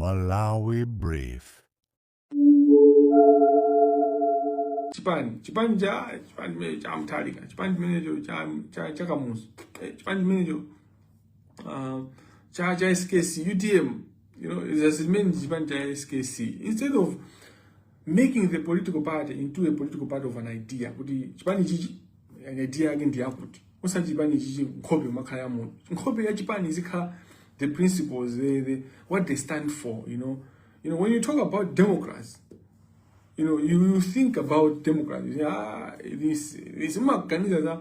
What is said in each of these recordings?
Malawi Brief. Chipani cha chipani chimene cha Mutharika, chipani chimenecho cha Kamuzu, chipani chimenecho cha SKC, UTM, zimene chipani cha SKC, instead of making the political party into a political party of an idea, kuti chipani chichi an idea yake ndi yakuti, osati chipani chichi nkhope makhala ya munthu. Nkhope ya chipani izikhala the principles, what they stand for. When you talk about democracy, you think about democracy. You say, "Ah, this maganiza za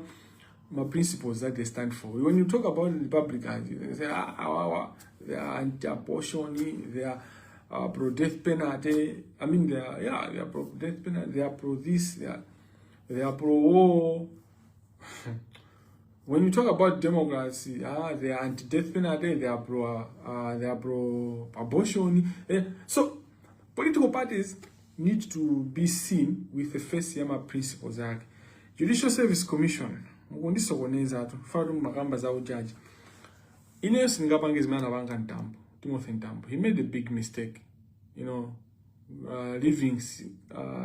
ma principles that they stand for." When you talk about Republicans, you say, "Ah, ah, ah, they are anti-abortion, they are pro-death penalty." I mean, they are, yeah, they are pro-death penalty, they are pro this, they are pro-war. When you talk about democracy, ah, they are anti-death penalty, they are pro-abortion. So, political parties need to be seen with the face ya ma principles ake. Judicial Service Commission, mukundisokoneza atu fatu makamba za ujaji. Ineyo sindingapange zimene anapanga Mtambo, Timothy Mtambo. He made a big mistake leaving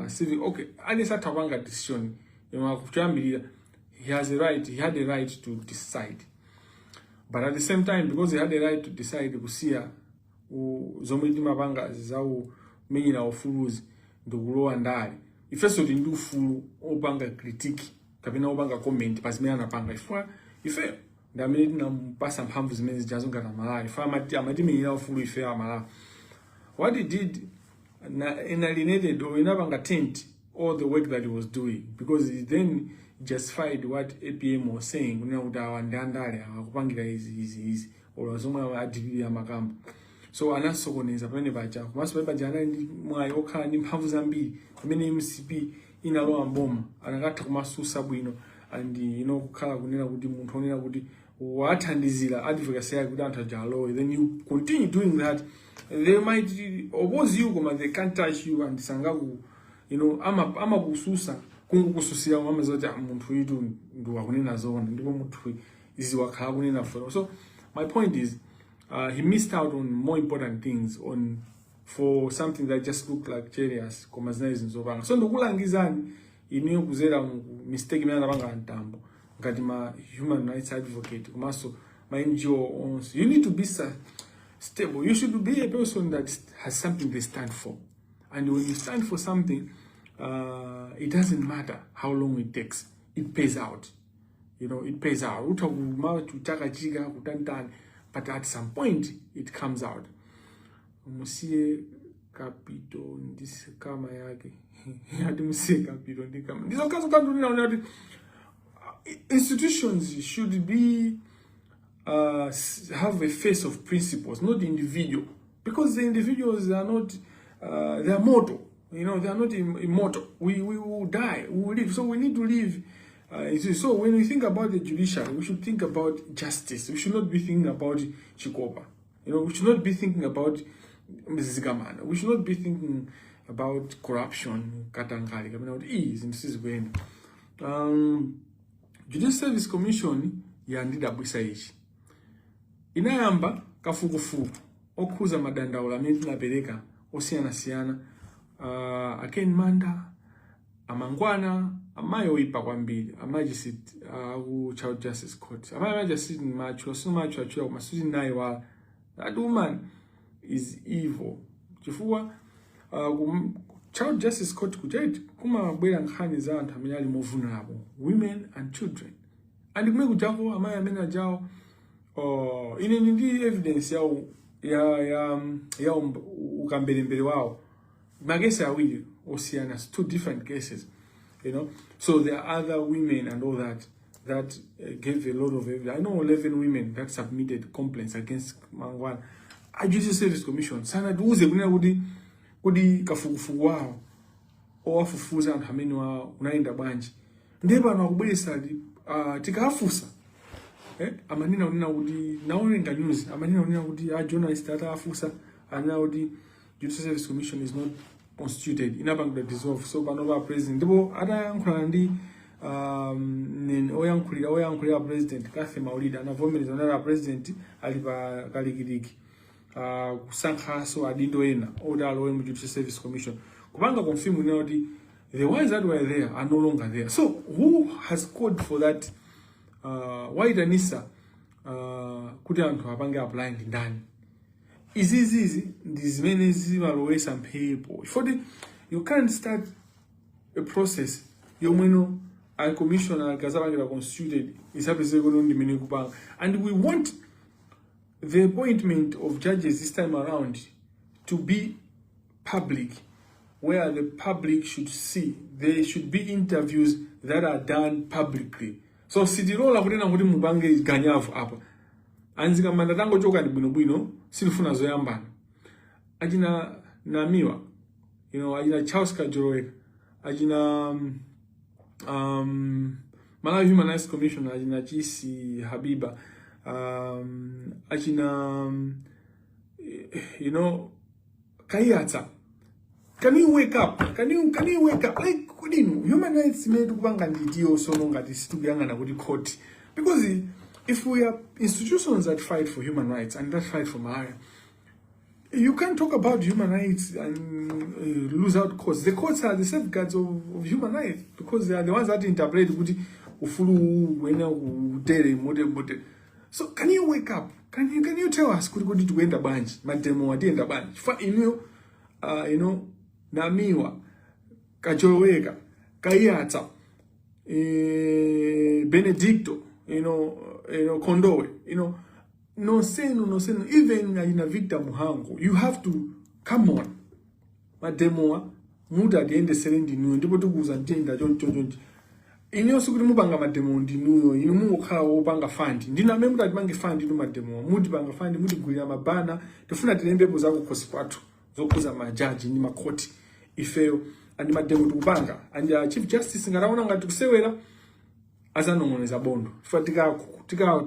civil. Okay, aliyense atha kupanga decision. Kuchoyambirira, he has a right, he had a right to decide, but at the same time, because he had a right to decide kusiya zomwe timapanga za umenyera ufuluzi ndikulowa ndale, ifenso tili ndi ufulu opanga critique kapena opanga comment pa zimene anapanga. Ifwa ife ndi amene tinampasa mphamvu zimene zijazo ngati Amalawi. Ife amatimenyera ufulu ife Amalawi. What he did na inalienated or inapanga taint all the work that he was doing, because he then justified what APM was saying, kunena kuti awa ndi andale, akupangira izi, izi, izi, olo zomwe adilili amakamba. So anasokoneza pamene paja. Komanso pamene paja anali ndi mwayi okhala ndi mphamvu zambiri. Pamene MCP inalowa mboma, anakatha kumasusa bwino and kukhala kunena kuti munthu onena kuti wathandizira advocacy yake kuti anthu aja alowe. Then you continue doing that. They might oppose you, koma they can't touch you and sangaku amakususa kungukususira, amaziwa kuti, "Ah, munthu uyu ndi wakunena zoona, ndipo munthu izi wakhala kunena for." So my point is, he missed out on more important things on for something that just looked like serious, koma zinali zinthu zopanga. So ndikulangizani inuyo kuzera mu mistake imene anapanga Mtambo, ngati ma human rights advocate komanso ma NGO onse, you need to be stable. You should be a person that has something they stand for, and when you stand for something, it doesn't matter how long it takes, it pays out. It pays out. Utha kuma kuchakachika kutantani, but at some point it comes out. Musiye Kapito ndi kama yake. Ati musiye Kapito ndi kama ndizokazo kantu. Kuti institutions should be have a face of principles, not individual, because the individuals are not they are mortal. They are not immortal. We will die, we will live, so we need to live. You see, so when we think about the judiciary, we should think about justice. We should not be thinking about chikopa. We should not be thinking about zikamana. We should not be thinking about corruption, katangale, kapena kuti iyi zinthu sizikuyenda. Judicial Service Commission yandidabwisa ichi. Inayamba kafukufuku okhuza madandaulo amene tinapereka osiyanasiyana, a Ken Manda, amangwana, amayi oyipa kwambiri, a magistrate ku Child Justice Court. Amayi magistrate macho simacho achuya, koma sitinayiwala. That woman is evil, chifukwa ku Child Justice Court kuchait kumabwera nkhani za anthu amene ali more vulnerable, women and children, and kumene kujako amayi amene ajawo, ine ndi evidence yawo ya ukamberembere wawo, ma case awiri osiyana, two different cases. So there are other women and all that that gave a lot of evidence. I know 11 women that submitted complaints against Mangwana. A Judicial Service Commission sanatiuze kunena kuti kafukufuku wawo owafufuza anthu amene wa unayenda bwanji. Ndiye pano akubweresa, tikawafunsa, amanena kunena kuti naolenga news, amanena kunena kuti a journalist atawafunsa anena kuti Judicial Service Commission is not constituted, inapangidwa dissolve. So pano pa president, ndipo atayankhulana ndi oyankhulira president Cathy Maulidi, anavomereza nati a president ali pa kalikiliki. Kusankhaso adindo ena oti alowe mu Judicial Service Commission, kupanga confirm kunena kuti the ones that were there are no longer there. So who has called for that, waitanisa kuti anthu apange apply ndi ndani? Izizizi ndi zimene zimalowesa mphepo, chifukwa you can't start a process yomweno a commissioner akazapangira constituted isapezeke kuti ndimene kupanga. And we want the appointment of judges this time around to be public, where the public should see. There should be interviews that are done publicly. So sitilola kunena kuti mupange ganyavu apa. A Mzikamanda, tangochoka ndi bwinobwino, sitifuna zoyambana. Achina Namiwa, achina Charles Kajoloweka, achina Malawi Human Rights Commission, achina Chisi Habiba, achina Kaiyatsa, can you wake up? Can you wake up? Like, kudinu human rights imene tikupanga nditiyo sono ngati sitikuyang'ana kuti court, because if we are institutions that fight for human rights and that fight for Malawi, you can't talk about human rights and lose out courts. The courts are the safeguards of human rights because they are the ones that interpret kuti ufulu uwu wena utere mote mote. So can you wake up? Can you tell us kuti tikuyenda bwanji? Mademo atiyenda bwanji? Fa inuyo, Namiwa, Kajoloweka, Kaiyatsa, Benedicto, Kondowe, nonsenu nonsenu, even achina Victor Muhango, you have to come on. Mademowa muti atiyendesere ndinuyo, ndipo tikuuza ntenda choncho choncho. Inuyonso kuti mupanga mademo ndinuyo, inu mungokhala wopanga fund, ndinu amene muti atipange fund inu mademowa, mutipanga fund, mutigulira mabana. Tifuna tilembepo zakukhosi kwathu zokhuza majaji ndi makhoti ifeyo, and mademo tikupanga, and Chief Justice ngataona ngati kusewera azanong'oneza bondo. Chifukwa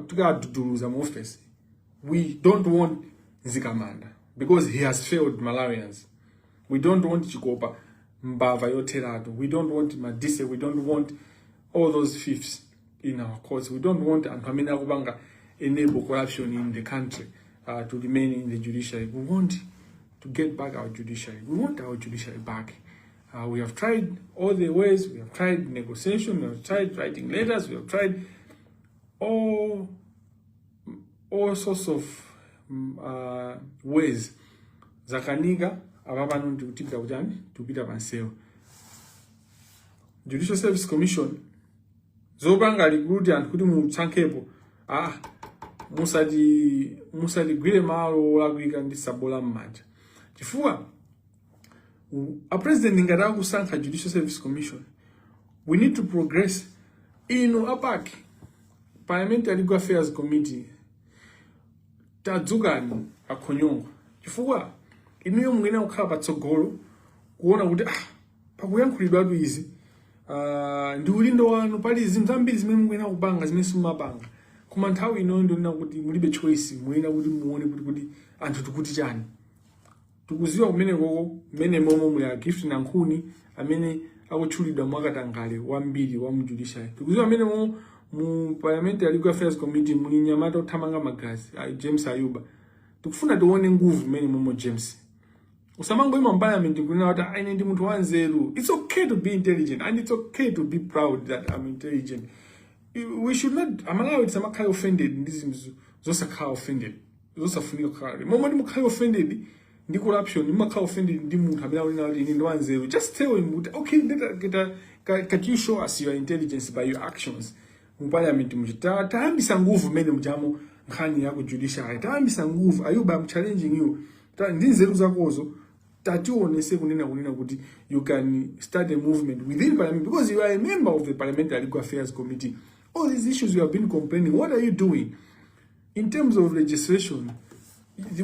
tikaduduluza mu office. We don't want Mzikamanda because he has failed Malawians. We don't want Chikopa, mbava yotheratu. We don't want Madise. We don't want all those thieves in our courts. We don't want anthu amene akupanga enable corruption in the country to remain in the judiciary. We want to get back our judiciary. We want our judiciary back. We have tried all the ways. We have tried negotiation. We have tried writing letters. We have tried all sorts of ways. Zakanika. Apa pano ndikutipita kuchani? Tikupita pansewu. Judicial Service Commission, zopanga recruit anthu kuti mutsankhepo, ah, musatigwire malo olakwika ndi sabola m'manja, chifukwa a president ngati akusankha Judicial Service Commission, we need to progress. Inu a PAC, Parliamentary Legal Affairs Committee, tadzukani akhonyongwa, chifukwa inuyo muyenera kukhala patsogolo kuona kuti ah, pakuyankhulidwatu izi, ndi udindo wanu. Pali zinthu zambiri zimene mukuyenera kupanga zimene simumapanga, koma nthawi inoyo ndionena kuti mulibe choice. Muyenera kuti muone kuti anthu tikuti chani. Tikuziwa kumene koko mmene momwe muli a Gift Nankhuni amene akutchulidwa mwakatangale wambiri wa mu judiciary. Tikuziwa mmene momwe mu Parliamentary Legal Affairs Committee muli nyamata othamanga magazi, James Ayuba. Tikufuna tione nguvu mmene momwe. James, usamangoima parliament kunena kuti, "Ah, ine ndi munthu wanzeru." It's okay to be intelligent and it's okay to be proud that I'm intelligent. We should not, Amalawi tisamakhale offended ndi zinthu zosakhala offended, zosafunika kukhala momwe ndimukhale offended ndi corruption. Ndimakhala offended ndi munthu amene akunena kuti ine ndi wanzeru. Just tell him kuti, "Okay, can you show us your intelligence by your actions mu parliament?" Muja tayambisa nguvu mmene mujamo nkhani ya ku judiciary. Tayambisa nguvu, Ayuba. I'm challenging you. Ndi nzeru zakozo, tationese kunena kuti you can start a movement within parliament, because you are a member of the Parliamentary Legal Affairs Committee. All these issues you have been complaining, what are you doing in terms of legislation?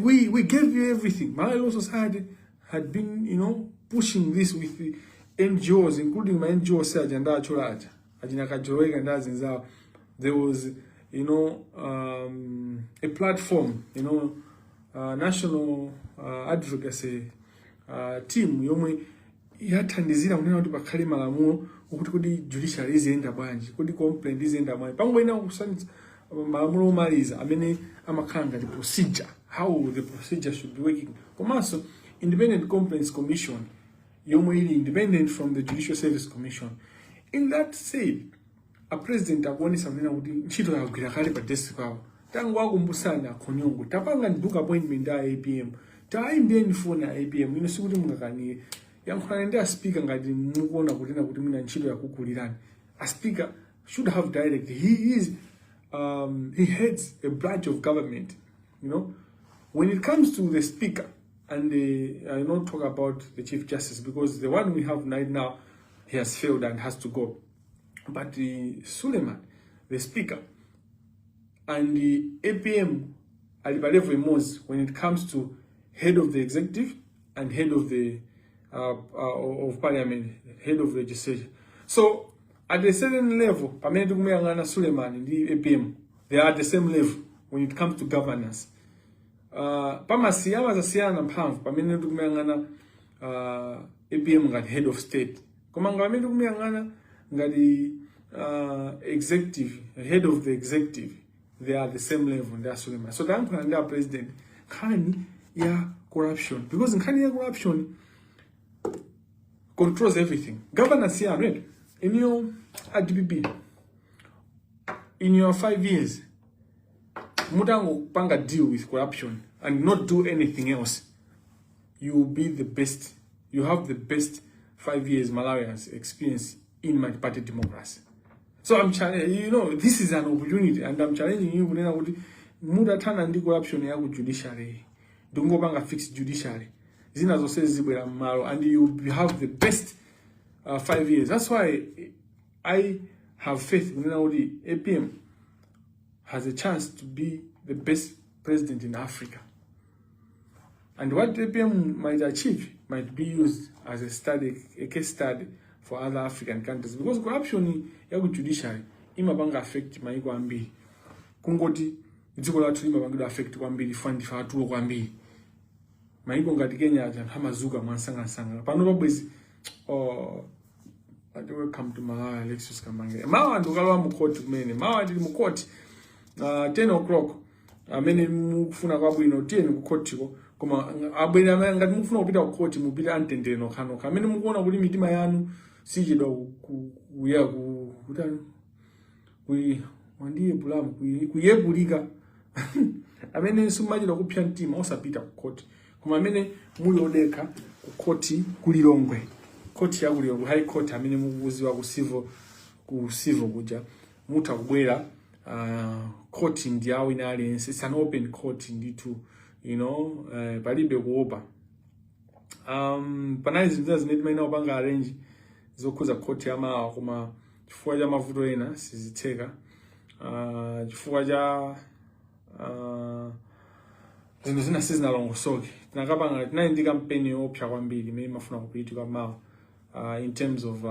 We gave you everything. Malawi Law Society had been pushing this with the NGOs, including my NGOs aja ndachola aja, achina Kajoloweka ndi azinzawo. There was a platform, national advocacy team yomwe yathandizira kunena kuti pakhale malamulo okuti kuti judiciary iziyenda bwanji, kuti complaint iziyenda bwanji, pangoyena kusanitsa malamulo omaliza amene amakhala ngati procedure. how the procedure should be working. Komanso Independent Complaints Commission yomwe ili independent from the Judicial Service Commission. In that said, a president akuonesa kunena kuti ntchito yagwira kale pa desk pawo. Tangowakumbutsani akhonyongo, tapanga book appointment a APM, taimbeni foni a APM. Ino sikuti mungakanire, yankhulani ndi a speaker ngati mukuona kunena kuti mwina ntchito yakukulirani. A speaker should have direct, he heads a branch of government. When it comes to the speaker and the, I not talk about the Chief Justice because the one we have right now, he has failed and has to go, but the Suleiman, the speaker, and the APM ali pa level imodzi when it comes to head of the executive and head of the of parliament, head of legislature. So at a certain level, pamene tikumuyang'ana Suleiman ndi APM, they are at the same level when it comes to governance. Pamasiyana zasiyana mphamvu pamene tikumuyang'ana APM ngati head of state, koma nga pamene tikumuyang'ana ngati executive, head of the executive, they are the same level ndi a Suleiman. So tayankhula ndi a president nkhani ya corruption, because nkhani ya corruption controls everything. Governance yanu, right? In your at DPP, in your 5 years, mutangopanga deal with corruption and not do anything else, you will be the best. You have the best 5 years Malawi has experienced in multi-party democracy. So I'm challenging, this is an opportunity, and I'm challenging you kunena kuti mutathana ndi corruption ya ku judiciary, ndikungopanga fix judiciary, zina zonse zibwera mmalo and you have the best 5 years. That's why I have faith kunena kuti APM has a chance to be the best president in Africa. And what APM might achieve might be used as a study, a case study for other African countries, because corruption ya ku judiciary imapanga affect maiko ambiri. Kungoti dziko lathu limapangidwa affect kwambiri ndife atulo kwambiri. Maiko ngati Kenya aja, anthu amazuka mwansangasanga. Pano pabwezi, oh, ati welcome to Malawi, Alexius Kamange. Mawa ndikalowa mu court kumene. Mawa ndili mu court 10 o'clock. Amene mukufuna kwabwino, tiyeni ku court-ko. Koma abwere amene ngati mukufuna kupita ku court, mupite amtendere nokhanokha. Amene mukuona kuti mitima yanu sichedwa kuya kutani, mwandiye bulamu kuyepulika, amene simumachedwa kupsa mtima, osapita ku court. Koma amene muli odekha, ku court ku Lilongwe, court ya ku Lilongwe High Court, amene mukuziwa ku civil kuja, mutha kubwera. Court ndi yawo ina aliyense. It's an open court ndithu, palibe kuopa. Panali zinthu zina zimene timayenera kupanga arrange zokhuza court ya mawa, koma chifukwa cha mavuto ena sizitheka, chifukwa cha zinthu zina sizinalongosoke. Tinakapanga, tinali ndi kampeni yoopsa kwambiri imene imafuna kupitika mawa, in terms of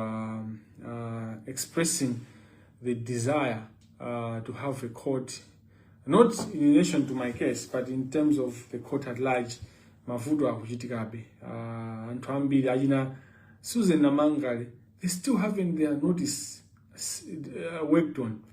expressing the desire to have a court, not in relation to my case, but in terms of the court at large. Mavuto akuchitikabe. Anthu ambiri achina Susan Namangale, they still haven't their notice worked on,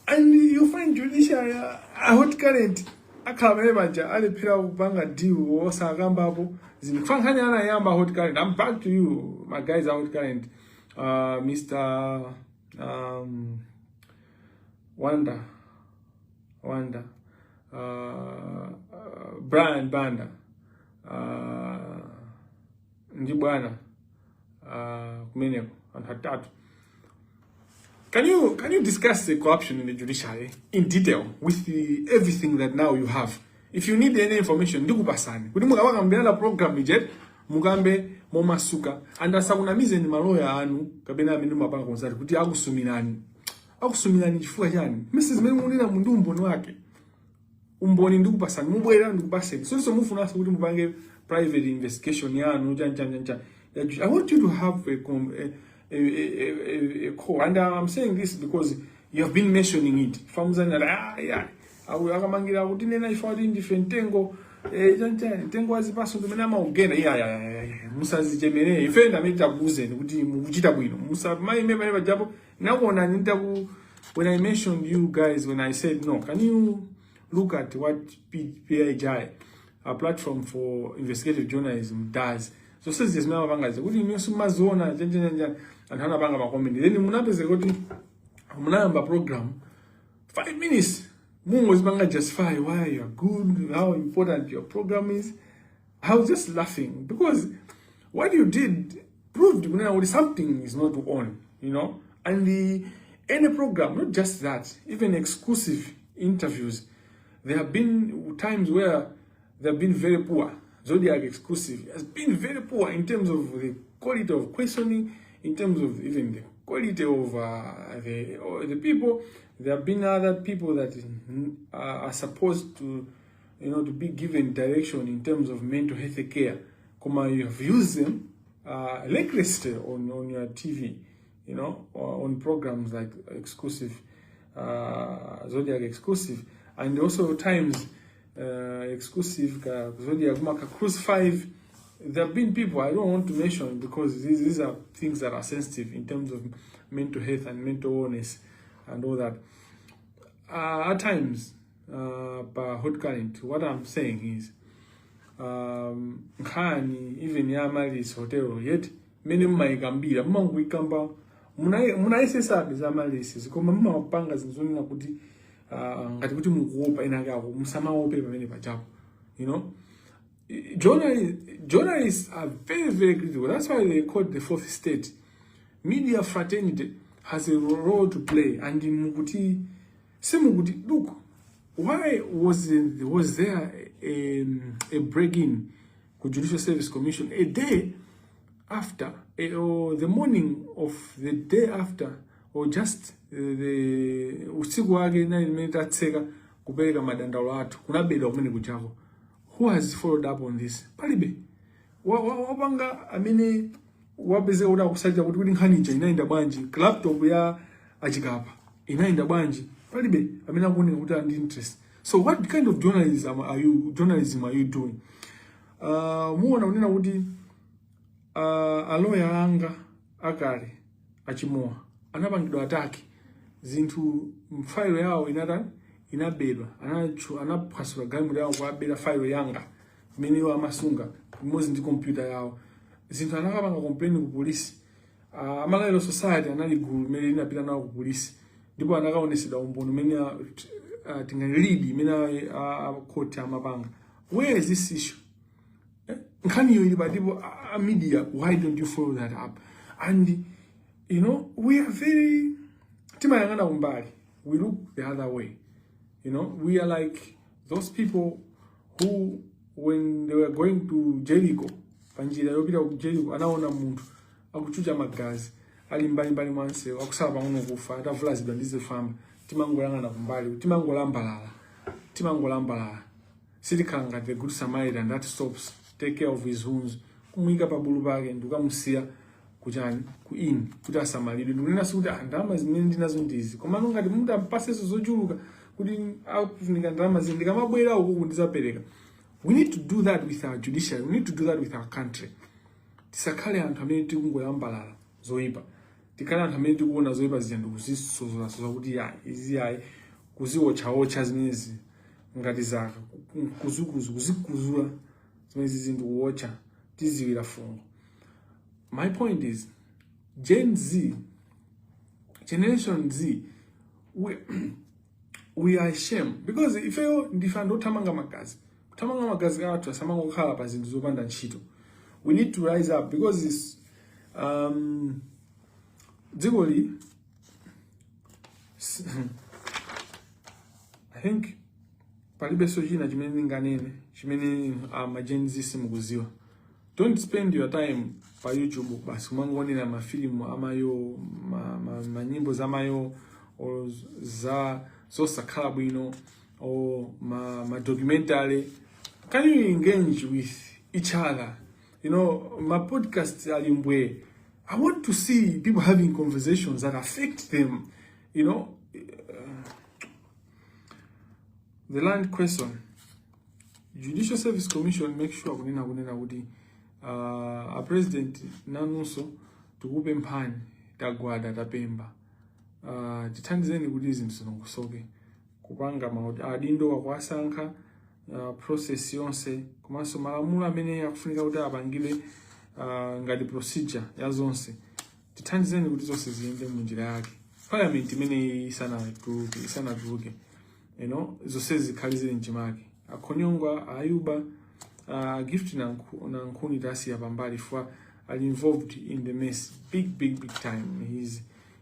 and you find judiciary, Hot Current akhala pamene paja alephera kupanga deal osakambapo zinthu. Nkhani anayamba Hot Current. I'm back to you, my guys at Hot Current, Mr. Wanda Wanda, Brian Banda, ndi bwana kumeneko, anthu atatu. Can you discuss the corruption in the judiciary in detail with everything that now you have? If you need any information, ndikupasani kuti mukawakambirana program ije mukambe momasuka, and asakunamizeni maloya anu kapena amene mumapanga consult kuti akusumirani. Akusumirani chifukwa chani? Mese zimene munena ndi umboni wake? Umboni ndikupasani, mubwera ndikupaseni. So mufunanso kuti mupange private investigation yanu, chan chan chan chan. I want you to have a call, and I'm saying this because you have been mentioning it. Famuzani, ah yeah, akamangira kuti nena ifa kuti ndife mtengo, chan chan, mtengo wa zipaso ndimene amaugenda. Yeah, musazichemerere. Ife ndamene takuuzeni kuti mukuchita bwino. Musamaime pamene pajapo. Nakuonani ntaku when I mentioned you guys, when I said, "No, can you Look at what PIJ, a Platform for Investigative Journalism, does. Zonse zimene amapanga kuti inu simumaziona chanjanjani. Anthu anapanga ma comment, then munapezeka kuti munayamba program 5 minutes mungozipanga justify why you are good, how important your program is. I was just laughing because what you did proved kunena kuti something is not on. And the any program, not just that, even exclusive interviews, there have been times where they have been very poor. Zodiak Exclusive has been very poor in terms of the quality of questioning, in terms of even the quality of the people. There have been other people that are supposed to be given direction in terms of mental health care. Koma you have used them recklessly on your TV, or on programs like exclusive, Zodiak Exclusive, and also times Exclusive, Zodiak Maka Cruise 5. There have been people I don't want to mention because these are things that are sensitive in terms of mental health and mental wellness and all that. At times, pa Hot Current, what I'm saying is, nkhani even ya Amaryllis Hotel yet mmene mmayikambira, mmangoikamba, munayesesabe za Amaryllis, koma mmapanga zinthu zonena kuti ngati kuti mukuopa ena ake. Musamaope pamene pachapo. Journalists are very, very critical. That's why they call the fourth estate. Media fraternity has a role to play, and mukuti simukuti. Look, why was there a break-in ku Judicial Service Commission a day after, or the morning of the day after, or just the usiku wake nali limene tatseka kupereka madandaulo athu, kunabedwa kumene kuchako? Who has followed up on this? Palibe. Wapanga amene wapezeka kuti akusatira kuti nkhani ija inayenda bwanji, laptop ya achikapa inayenda bwanji, palibe amene akuoneka kuti ali ndi interest. So what kind of journalism are you doing? Muona kunena kuti aloya anga akale achimowa anapangidwa attack, zinthu mfailo yawo inatani, inabedwa. Anaphwasula galimoto yawo kuabera failo yanga imene iwo amasunga pamodzi ndi kompyuta yawo. Zinthu anakapanga complain ku polisi. Amalawi Law Society anali gulu limene linapita nawo ku polisi ndipo anakaonesedwa umboni umene tingani lead imene court amapanga. Where is this issue? Nkhaniyo ili patipo? A media, why don't you follow that up? And we are very, timayang'ana kumbali, we look the other way. We are like those people who, when they were going to Jericho, panjira yopita ku Jericho, anaona munthu akuchucha magazi ali mbalimbali mwa msewu, akusala pang'ono kufa, atavulazidwa ndi zifwamba. Timangoyang'ana kumbali, timangolambalala, timangolambalala. Sitikhala ngati the Good Samaritan that stops, take care of his wounds, kumuyika pabulu pake ndikukamusiya kuchani, ku inn, kuti asamalidwe. Ndikunena sikuti ah, ndalama zimene ndinazo ndizi, komano ngati mutampasenso zochuluka kuti akufunika ndalama zini, ndikamabwera uku ndizapereka. We need to do that with our judiciary. We need to do that with our country. Tisakhale anthu amene tikungolambalala zoyipa. Tikhale anthu amene tikuona zoyipa zija ndikuzisozolasoza kuti ya izi yayi, kuziwotchawotcha zimenezi ngati zaka kuzukuzu, kuzikuzula zimenezi zinthu, kuwotcha tiziwira fungo. My point is, Gen Z, Generation Z, we are ashamed because ifeyo ndife anthu othamanga magazi. Kuthamanga magazi athu asamangokhala pa zinthu zopanda ntchito. We need to rise up because it's, dzikoli, I think palibenso china chimene ndinganene chimene ma Gen Z simukuziwa. Don't spend your time pa YouTube basi kumangoonera mafilimu amayo, manyimbo zamayo or za zosakhala bwino or ma documentary. Can you engage with each other? Ma podcast ali mbwe. I want to see people having conversations that affect them. The land question, Judicial Service Commission, make sure kunena kuti a president nanunso tikupemphani, tagwada, tapemba, tithandizeni kuti zinthu zilongosoke. Kupanga adindo akuwasankha, process yonse komanso malamulo amene akufunika kuti apangidwe ngati procedure ya zonse, tithandizeni kuti zonse ziyende munjira yake. Parliament imene isanatuluke, zonse zikhale zili mchimake. Akhonyongwa, Ayuba, Gift na Nkhuni tasiya pambali fwa ali involved in the mess big, big, big time.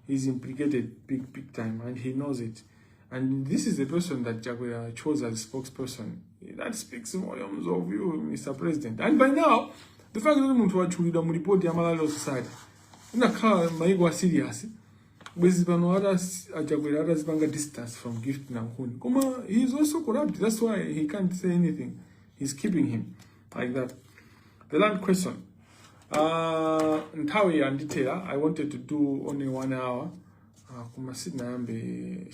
He's implicated big, big time and he knows it, and this is the person that Chakwera chose as spokesperson. That speaks volumes of you, Mr. President. And by now, the fact that munthu watchulidwa mu report ya Malawi Law Society, inakhala maiko a serious bwezi pano aChakwera atazipanga distance from Gift Nankhuni. Koma he is also corrupt. That's why he can't say anything. He's keeping him like that. The land question. Nthawi yandithera. I wanted to do only one hour, koma sitinayambe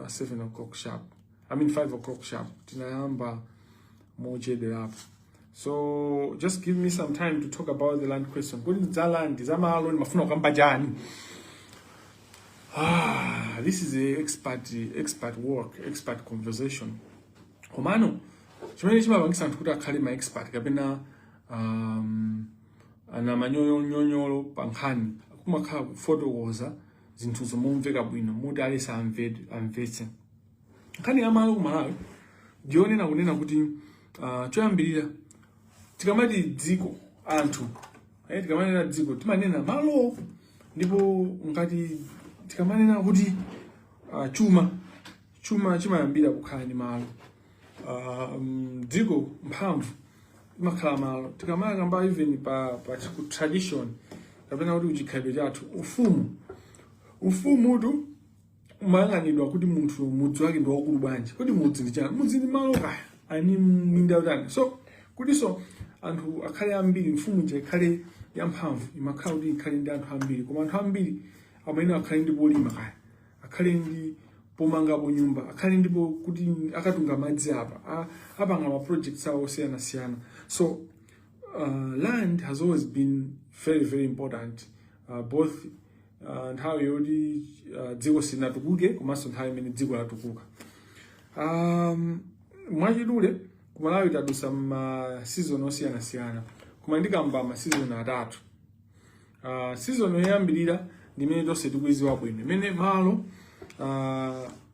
7 o'clock sharp, I mean 5 o'clock sharp. Tinayamba mochedwerapo, so just give me some time to talk about the land question, kuti za land, za malo, ndimafuna kukamba chani. Ah, this is a expert work, expert conversation. Komano chimene chimapangisa anthu kuti akhale ma expert kapena ana manyonyonyolo pa nkhani kumakhala kufotokoza zinthu zomumveka bwino moti alese amvetse. Nkhani ya malo ku Malawi ndionena kunena kuti choyambirira, tikamati dziko, anthu, tikamanena dziko timanena malo. Ndipo ngati tikamanena kuti chuma, chuma chimayambira kukhala ndi malo. Dziko mphamvu imakhala malo. Tikamakamba even pa ku tradition kapena kuti kuchikhalidwe chathu, ufumu, ufumutu umayang'anidwa kuti munthu mudzi wake ndi wakulu bwanji. Kodi mudzi ndi chani? Mudzi ndi malo, kaya ani minda yotani. So kutinso anthu akhale ambiri, mfumu ija ikhale yamphamvu, imakhala kuti ikhale ndi anthu ambiri. Koma anthu ambiri amene akhale ndi polima, kaya akhale ndi pomangapo nyumba, akhale ndipo kuti akatunga madzi apa, apanga ma projects awo osiyanasiyana. So land has always been very, very important, both nthawi yoti dziko silinatukuke komanso nthawi imene dziko latukuka. Mwachidule, kumalawi tadusa ma season osiyanasiyana, koma ndikamba ma season atatu. Season yoyambirira ndi imene tonse tikuiziwa bwino, imene malo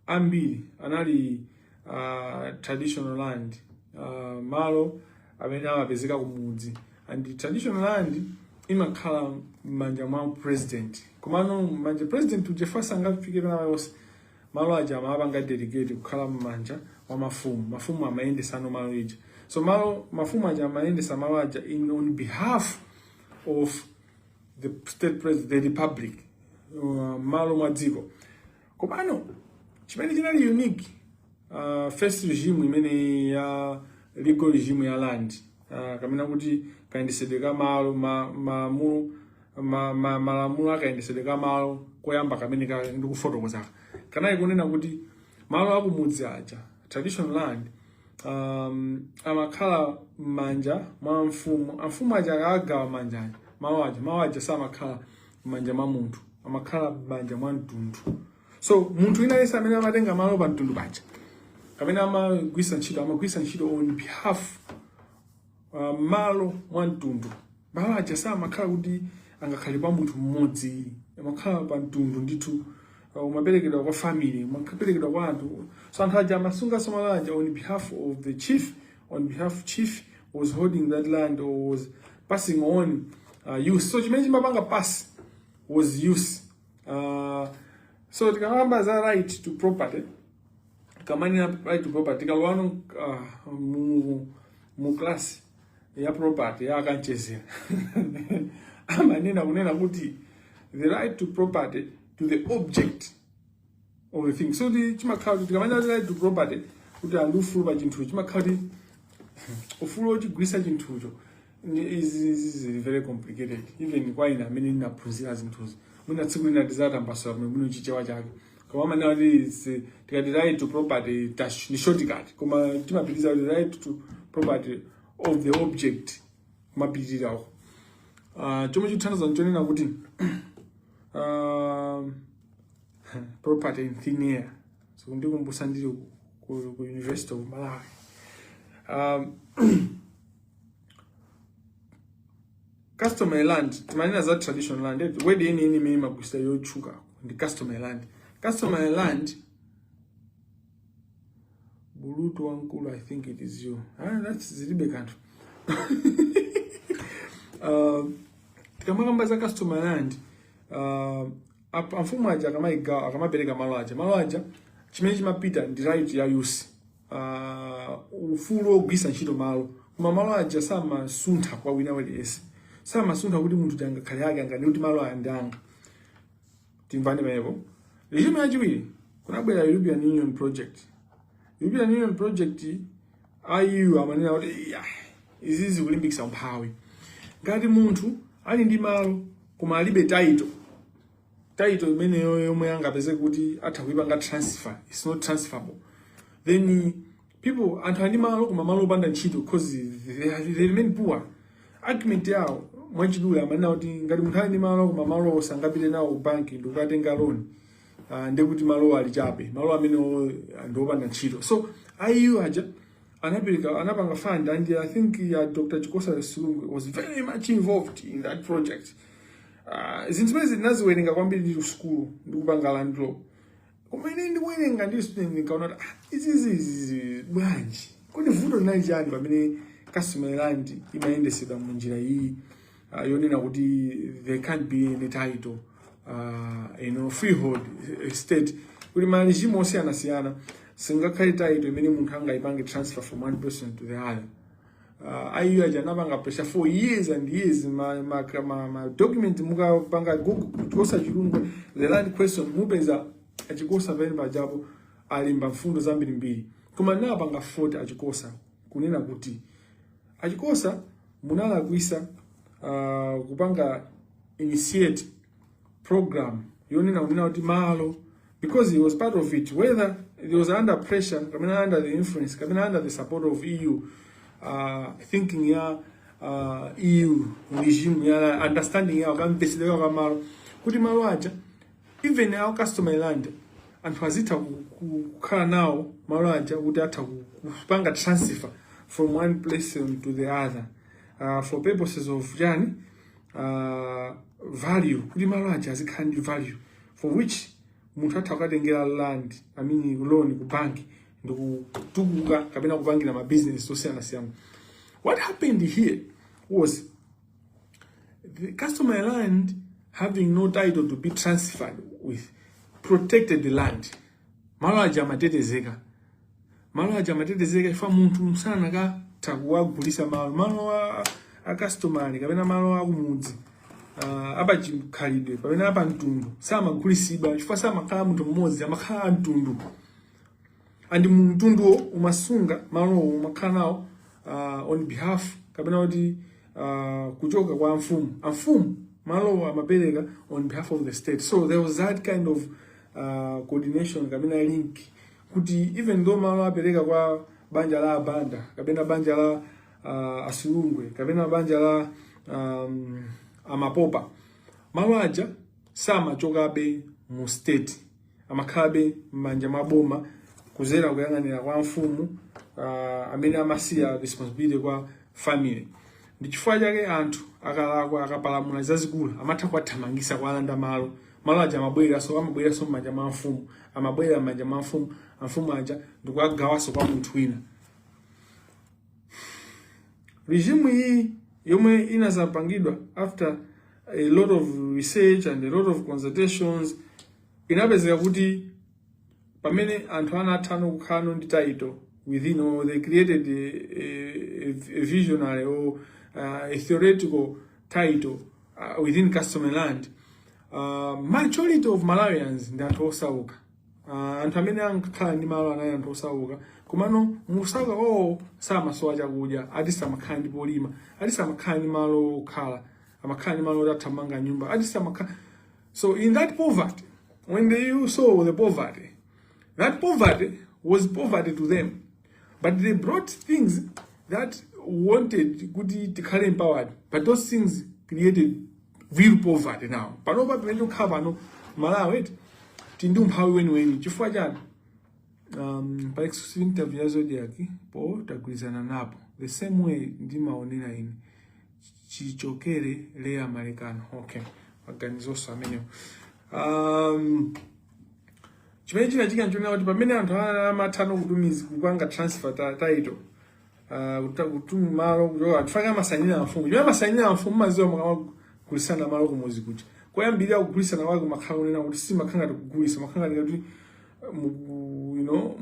ambiri anali traditional land, malo amene amapezeka kumudzi. And traditional land imakhala m'manja mwa president. Komano m'manja president uja sangafike pena payonse. Malo aja amapanga delegate kukhala m'manja mwa mafumu. Mafumu amayendesano malo ija. So malo mafumu aja amayendesa malo aja in on behalf of the state president, the republic, malo mwa dziko. Komano chimene chinali unique, first regime imene ya legal regime ya land, kamena kuti kayendesedwe ka malo, malamulo malamulo akayendesedwe ka malo koyamba kamene ndikufotokozaka kanali kunena kuti malo akumudzi aja, traditional land, amakhala m'manja mwa mfumu. Amfumu aja akagawa manja aja malo aja, malo aja samakhala m'manja mwa munthu, amakhala m'manja mwa mtundu. So munthu wina aliyense amene amatenga malo pa mtundu paja kapena amagwisa ntchito, amagwisa ntchito on behalf, malo mwa mtundu. Malo aja samakhala kuti angakhale pa munthu mmodzi, amakhala pa mtundu ndithu. Umaperekedwa kwa family, umaperekedwa kwa anthu. So anthu aja amasunganso malo aja on behalf of the chief, on behalf chief was holding that land or was passing on use. So chimene chimapanga pass was use. So tikakamba za right to property, tikamanena right to property, tikalowano mu class ya property ya akanchezera, amanena kunena kuti the right to property to the object of the thing. So ti chimakhala kuti tikamanena kuti right to property, kuti anthu ufulu pa chinthucho, chimakhala kuti ufulu wochigwisa chinthucho. Izi is very complicated even kwa ine amene ndinaphunzira zinthuzo. Mwina tsiku lina tizatambasula bwino chichewa chake. Koma amanena kuti tikati right to property ni shortcut, koma timapitiriza kuti right to property of the object, kumapitirira uko. Chomwe chikuthandiza nchonena kuti property in thin air. Zikundikumbutsa ndili ku University of Malawi. Customary land, timanena za traditional land, word yeniyeni imene imagwisa yotchuka ndi customary land. Customary land, bulutu wamkulu, I think it is you. Ah, that's zilibe kanthu. Tikamakamba za customary land, amfumu aja akamayigawa, akamapereka malo aja, malo aja chimene chimapita ndi right ya use, ufulu wogwisa ntchito malo. Koma malo aja samasuntha kwa wina waliyense, samasuntha kuti munthu angakhale ake, angani kuti malo aya ndi anga. Timvane pamenepo. Regime yachiwiri kunabwera European Union project. European Union project, EU amanena kuti, "Yeah, izi zikulimbikitsa umphawi. Ngati munthu ali ndi malo koma alibe title, title imeneyo yomwe angapeze kuti atha kuipanga transfer, it's not transferable, then people, anthu ali ndi malo koma malo opanda ntchito, because they remain poor." Argument yawo mwachidule amanena kuti ngati munthu ali ndi malo koma malo sangapite nawo ku banki ndikukatenga loan, ndekuti malo ali chabe, malo amene ndi opanda ntchito. So EU aja anapereka, anapanga fund, and I think Dr. Chikosa Silungwe was very much involved in that project. Zinthu zimene zinaziwerenga kwambiri ndili sukulu ndikupanga land law, koma ine ndikuwerenga ndili student ndinkaona kuti, ah, izizi izizi bwanji? Kodi vuto linali chani pamene customary land imayendesedwa mu njira iyi, yonena kuti there can't be any title, freehold estate, kuti ma regime osiyanasiyana singakhale title imene munthu angayipange transfer from one person to the other? EU aja anapanga pressure for years and years. Ma document, mukapanga Google Chikosa Silungwe, the land question, mupeza aChikosa pamene pajapo alemba mfundo zambirimbiri. Koma napanga 40 aChikosa kunena kuti, aChikosa, munalakwisa kupanga initiate program yonena kunena kuti malo, because he was part of it, whether it was under pressure kapena under the influence kapena under the support of EU, thinking ya EU regime ya understanding yawo, kamvesedwe kamalo, kuti malo aja, even our customary land, anthu azitha kukhala nawo malo aja kuti atha kupanga transfer from one place to the other, for purposes of chani, value, kuti malo aja azikhala ndi value for which munthu atha kukatengera land, I mean loan, ku banki ndikutukuka kapena kupangira ma business osiyanasiyana. What happened here was the customary land having no title to be transferred with protected the land. Malo aja amatetezeka, malo aja amatetezeka chifukwa munthu msanakatha kuwagulisa malo, malo a customary kapena malo akumudzi, apachikhalidwe kapena apamtundu samagulisidwa chifukwa samakhala munthu mmodzi, amakhala amtundu, and mtunduwo umasunga malowo, umakhala nawo on behalf kapena kuti kuchoka kwa mfumu. Amfumu malowo amapereka on behalf of the state. So there was that kind of coordination kapena link kuti even though malo apereka kwa banja la abanda kapena banja la aSilungwe kapena banja la amapopa, malo aja samachokabe mu state, amakhalabe m'manja mwa boma kuzera kuyang'anira kwa mfumu, amene amasiya responsibility kwa family. Ndi chifukwa chake anthu akalakwa, akapalamula zazikulu, amatha kuwathamangisa, kuwalanda malo. Malo aja amabwereranso, amabwereranso m'manja mwa mfumu, amabwerera m'manja mwa mfumu, amfumu aja ndikuwagawanso kwa munthu wina. Regime iyi yomwe inazapangidwa after a lot of research and a lot of consultations inapezeka kuti pamene anthu anatha kukhala ndi title within, or they created a visionary or a theoretical title within customary land, majority of Malawians ndi anthu osauka. Anthu amene ankakhala ndi malo anali anthu osauka, komano musauka kwawo samasowa chakudya, ati samakhala ndi polima, ati samakhala ndi malo okhala, amakhala ndi malo oti atha kumanga nyumba, ati samakhala. So in that poverty, when they saw the poverty, that poverty was poverty to them, but they brought things that wanted kuti tikhale empowered, but those things created real poverty. Now panopa pamene tikukhala pano Malawi, tili ndi umphawi weniweni. Chifukwa chani? Pa exclusive interview ya Zodiak po tagwirizana napo the same way ndimaonera ine chichokere Leya Malekano. Okay, maganizonso amenewo. Chimene chinachitika nchonena kuti pamene anthu amathano kutumiza, kupanga transfer title, kutuma malo kuchoka, anthu amasayinira mfumu. Chimene amasayinira mfumu, maziwa mukamagulisana malo kumuzi kuja, koyambirira kugulisana kwake kumakhala kunena kuti simakhala ngati kugulisa, makhala ngati kuti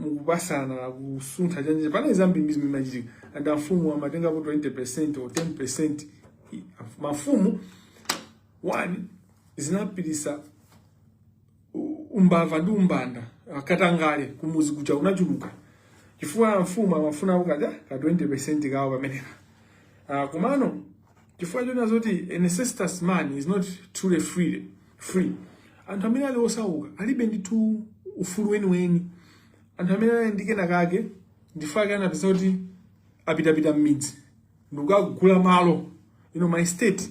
mukupasana, kusuntha chanje. Pane zambiri zimene zimachitika, and amfumu amatengapo 20% or 10%. Mafumu one zinapitisa umbava ndi umbanda, katangale kumuzi kuja unachuluka, chifukwa mfumu amafuna kukadya ka 20% kawo pamenepa. Komano chifukwa chona zoti a necessitous man is not truly free, anthu amene ali osauka alibe ndithu ufulu weniweni. Anthu amene ali ndi kena kake ndifake anapeza kuti apitapita m'midzi ndikukagula malo, my state,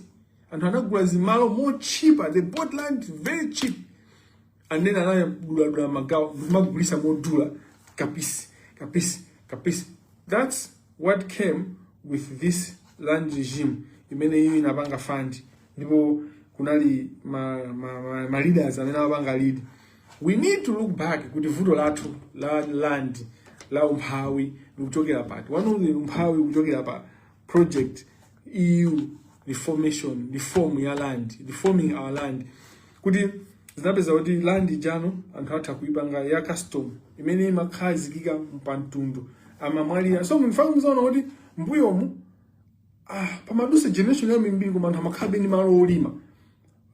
anthu anagula zimalo mochipa. They bought land very cheap and then anaduladula magawo ndikumagulisa modula, kapisi kapisi kapisi. That's what came with this land regime imene iyo inapanga fund, ndipo kunali ma leaders amene amapanga lead. We need to look back kuti vuto lathu la land, la umphawi, likuchokera pati. One of the umphawi kuchokera pa project EU reformation, reform ya land, reforming our land, kuti zinapeza kuti land ijano anthu atha kuipanga ya custom imene imakhazikika pamtundu amamwalira. So mfano muzaona kuti mbuyomu, pamadusa generation yambiri koma anthu amakhala ndi malo olima.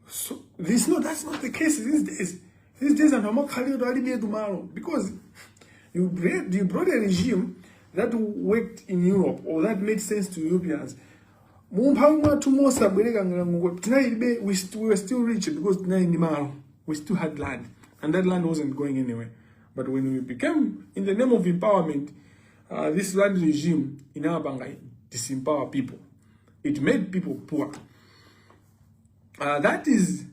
So this no that's not the case these days. These days anthu amakhalira kuti alibetu malo because you brought a regime that worked in Europe or that made sense to Europeans. Mumphawi mwathu mosabwereka ngongole tinalibe, we were still rich because tinali ndi malo. We still had land and that land wasn't going anywhere. But when we became, in the name of empowerment, this land regime inawapanga disempower people. It made people poor. That is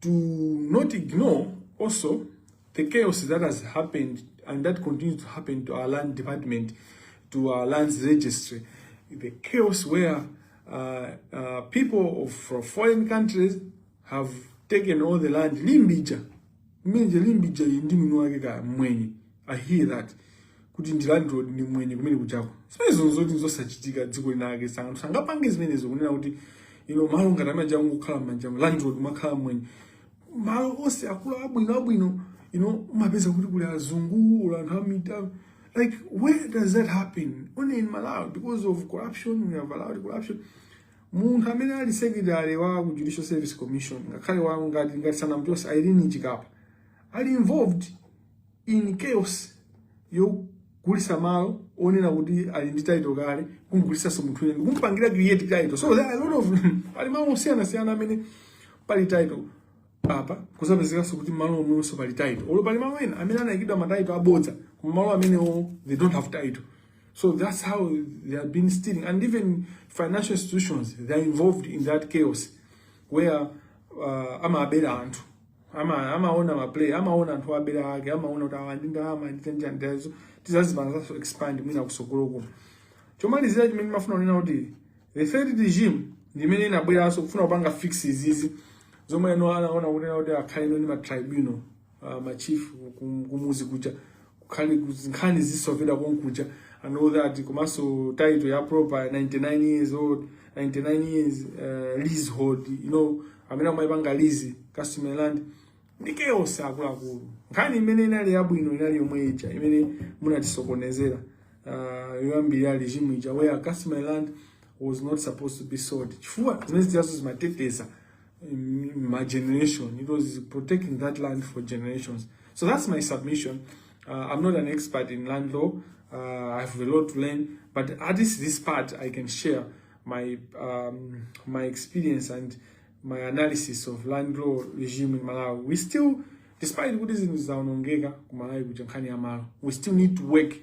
to not ignore also the chaos that has happened and that continues to happen to our land department, to our lands registry. The chaos where people from foreign countries have taken all the land. Limbe ija, mmenje Limbe ija ndi mwini wake ka mwenye. I hear that kuti ndi landlord, ndi mwenye kumene kuchako. Zimenezo nzoti nzosachitika dziko linake sanga sangapange zimenezo, kunena kuti malo ngati amene akungokhala m'manja landlord umakhala mwenye. Malo onse akulu abwino abwino, umapeza kuti kuli azungu or anthu amita. Like, where does that happen? Only in Malawi. Because of corruption. We have allowed corruption. Munthu amene ali secretary wa ku Judicial Service Commission, ngakhale wa ngati sanamchose, Irene Chikapa, ali involved in chaos yogulisa malo onena kuti ali ndi title kale, kumgulisanso munthu wina ndikumpangira create title. So there are a lot of, pali malo osiyanasiyana amene pali title apa, kuzapezekanso kuti malo omwenso pali title, olo pali malo ena amene anayikidwa ma title abodza, koma malo amenewo they don't have title. So that's how they have been stealing. And even financial institutions, they are involved in that chaos where amabera anthu, amaona ma play, amaona anthu abera ake, amaona kuti awa ndi ndalama nditenjandezo. Tizazipanganso expand mwina kusogoloko. Chomalizira chimene ndimafuna kunena kuti the third regime ndimene inabweranso kufuna kupanga fix izizi zomwe eno anaona kunena kuti akhale ino ndi ma tribunal, ma chief kumuzi kuja, kukhale nkhani zisovera konkuja and all that. Komanso title ya proper 99 years old, 99 years leasehold, amene amayipanga lease customary land, ndi chaos akuluakulu. Nkhani imene inali yabwino inali yomwe ija imene munatisokonezera, yoyambirira regime ija, where customary land was not supposed to be sold, chifukwa zimene zijazo zimateteza my generation. It was protecting that land for generations. So that's my submission. I'm not an expert in land law. I have a lot to learn, but at least this part I can share my experience and my analysis of land law regime in Malawi. We still, despite kuti zinthu zaonongeka ku Malawi kuja nkhani ya malo, we still need to work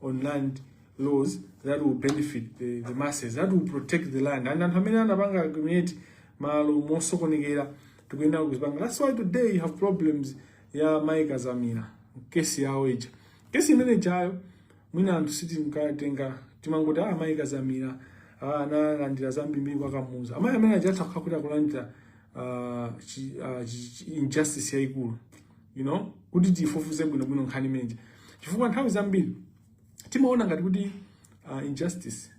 on land laws that will benefit the masses, that will protect the land. And anthu amene anapanga accumulate malo mosokonekera tikuyenda kuzipanga. That's why today you have problems ya Mike Azamira, kesi yawo ija. Kesi imene jayo mwina anthu sitinkatenga, timangoti, "Ah, amayi Kazamira, ah, analandira zambiri kwa Kamuzu." Amayi amene ajatha kukhala kuti akulandira injustice yayikulu, kuti tifufuze bwinobwino nkhani imeneji, chifukwa nthawi zambiri timaona ngati kuti injustice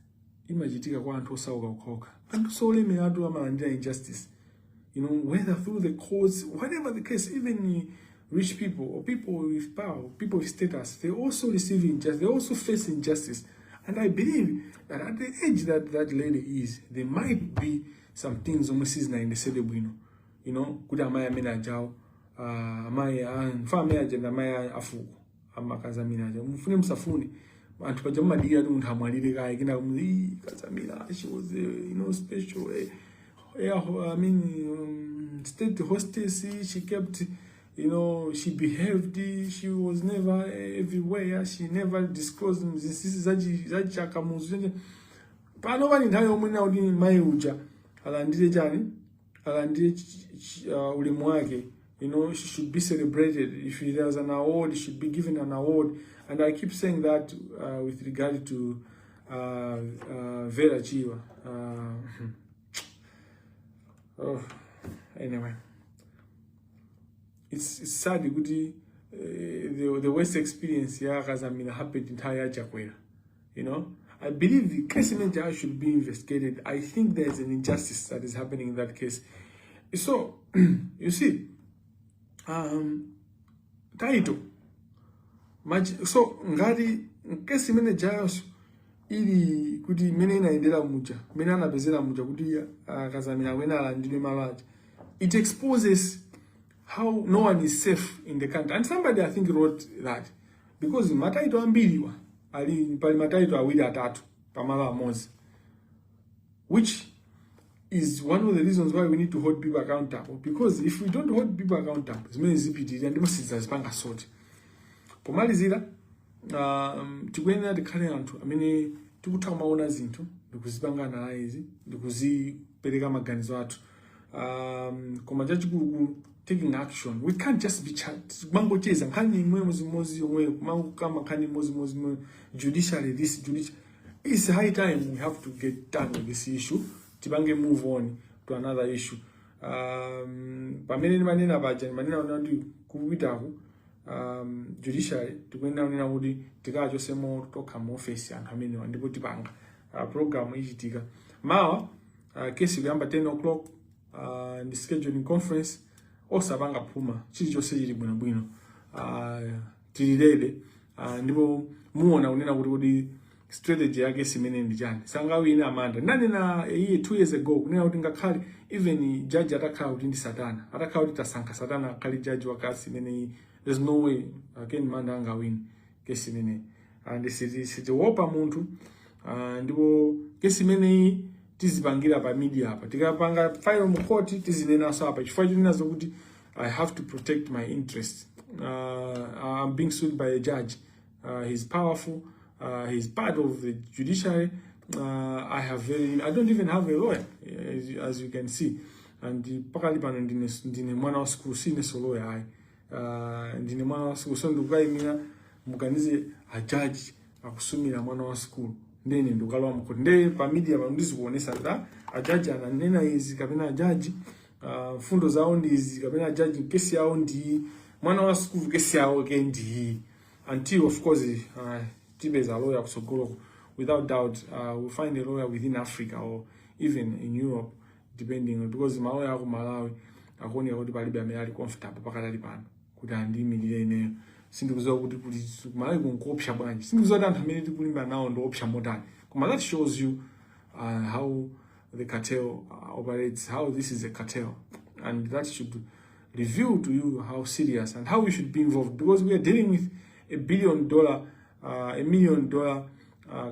imachitika kwa anthu osauka okhaokha. Anthu solemeratu amalandira injustice, whether through the courts, whatever the case. Even rich people or people with power, people with status, they also receive injustice, they also face injustice. And I believe that at the age that that lady is, there might be some things zomwe sizinayendesede bwino, kuti amayi amene ajawo, amayi mfa amene aja ndi amayi afuko amakazamira aja. Mufune musafune, anthu paja mumadikira kuti munthu amwalire kaye, kena kumuti Kazamira, she was a, special air, I mean, state hostess. She kept, she behaved, she was never everywhere, she never disclosed zinsinsi zachakamuzu. Pano pali nthawi yomwe nakuti mayi uja alandire chani, alandire ulemu wake. She should be celebrated. If there's an award, she should be given an award. And I keep saying that with regard to Vera Chiwa. Oh, anyway, it's sad kuti the worst experience ya Kazamira happened nthawi ya Chakwera. I believe the case manager should be investigated. I think there's an injustice that is happening in that case. So you see, title. So ngati kesi imene jayonso ili kuti imene inayendera muja, imene anapezera muja kuti Kazamira amene alandidwe malo aja, it exposes how no one is safe in the country. And somebody, I think, wrote that because ma title ambiriwa ali pali ma title awiri, atatu pamalo amodzi, which is one of the reasons why we need to hold people accountable, because if we don't hold people accountable, zimene zipitirira ndipo sidzazipanga sort. Pomalizira, tikuyenera tikhale anthu amene tikutha kumaona zinthu ndikuzipanga analyze, ndikuzipereka maganizo athu, koma chachikulukulu, taking action. We can't just be chat, kumangocheza nkhani imwe mozimozi yomwe, kumangokamba nkhani imozimozi imwe, judiciary this, judiciary. It's high time we have to get done with this issue, tipange move on to another issue. Pamene ndimanena paja, ndimanena kuti kupitaku judiciary tikuyenera kunena kuti tikachosemo tokha mu office anthu amenewa, ndipo tipanga program ichitika mawa. Kesi kuyamba 10 o'clock, ndi scheduling conference. Osapanga phuma, chilichonse chili bwinobwino, tili ready, ndipo muona kunena kuti strategy yake simene ndi chani. Sangawina Amanda. Ndanena iye 2 years ago kunena kuti ngakhale even judge atakhala kuti ndi satana, atakhala kuti tasankha satana akhale judge wa kesi imeneyi, there's no way Ken Manda angawini kesi imeneyi. And sitiopa munthu, ndipo kesi imeneyi tizipangira pa media apa. Tikapanga file mu court, tizinenanso apa, chifukwa chonenazo kuti I have to protect my interest. I'm being sued by a judge. He's powerful, he's part of the judiciary. I don't even have a lawyer, as you can see. And pakali pano ndine mwana wa school, sine lawyer ayi. Ndine mwana wa school, so ndikukayimira, muganize, a judge akusumira mwana wa school, ndene ndikukalowa mkhoti. Nde pa media pano ndizikuonesa kuti a judge ananena izi, kapena a judge mfundo zawo ndi izi, kapena a judge kesi yawo ndi mwana wa school, kesi yawo ke ndi, until of course tipeza lawyer kusogoloko. Without doubt, we'll find a lawyer within Africa or even in Europe, depending on, because maloya aku Malawi akuoneka kuti palibe amene ali comfortable pakatali pano kuti andiyimirire ineyo. Sindikudziwa kuti Malawi kunkuopsa bwanji, sindikudziwa kuti anthu amene tikulimba nawo ndi opsa motani, koma that shows you how the cartel operates, how this is a cartel, and that should reveal to you how serious and how we should be involved, because we are dealing with $1 billion, $1 million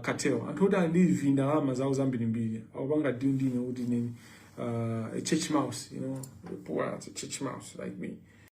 cartel. Anthu oti andi ndalama zawo zambirimbiri akupanga deal ndine kuti nini, a church mouse, a poor, a church mouse like me.